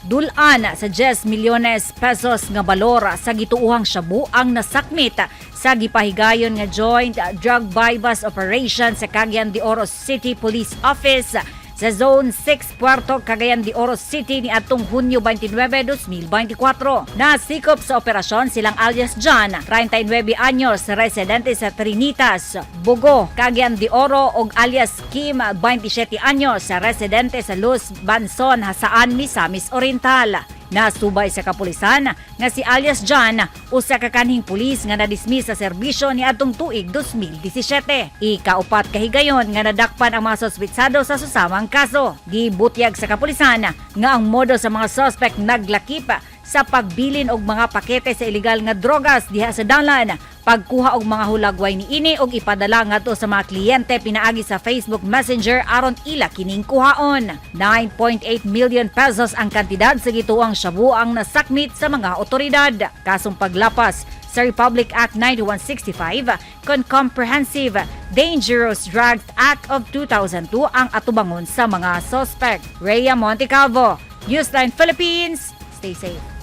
Dul-an sa 10 milyones pesos nga balor sa gituohang shabu ang nasakmit sa gipahigayon nga joint drug buy-bust operation sa Cagayan de Oro City Police Office sa Zone 6, Puerto, Cagayan de Oro City ni atong Hunyo 29, 2024. Nasikop sa operasyon silang alias John, 39 anyos, residente sa Trinitas, Bugo, Cagayan de Oro og alias Kim, 27 anyos, residente sa Luz Banson, Jasaan, Misamis Oriental. Nasubay sa kapulisan nga si alias John usa ka kanhing pulis nga nadismiss sa serbisyo ni atong tuig 2017. Ikaupat kahigayon nga nadakpan ang mga suspitsado sa susamang kaso. Gibutyag sa kapulisan nga ang modo sa mga suspect naglakip sa pagbilin og mga pakete sa ilegal nga drogas diha sa dalan, pagkuha og mga hulagway niini og ipadala ngadto sa mga kliyente pinaagi sa Facebook Messenger aron ila kining kuhaon. 9.8 million pesos ang kantidad sa gituohang shabu ang nasakmit sa mga otoridad. Kasong paglapas sa Republic Act 9165 kon Comprehensive Dangerous Drugs Act of 2002 ang atubangon sa mga suspect. Rhea Montecalvo, Newsline Philippines. Stay safe.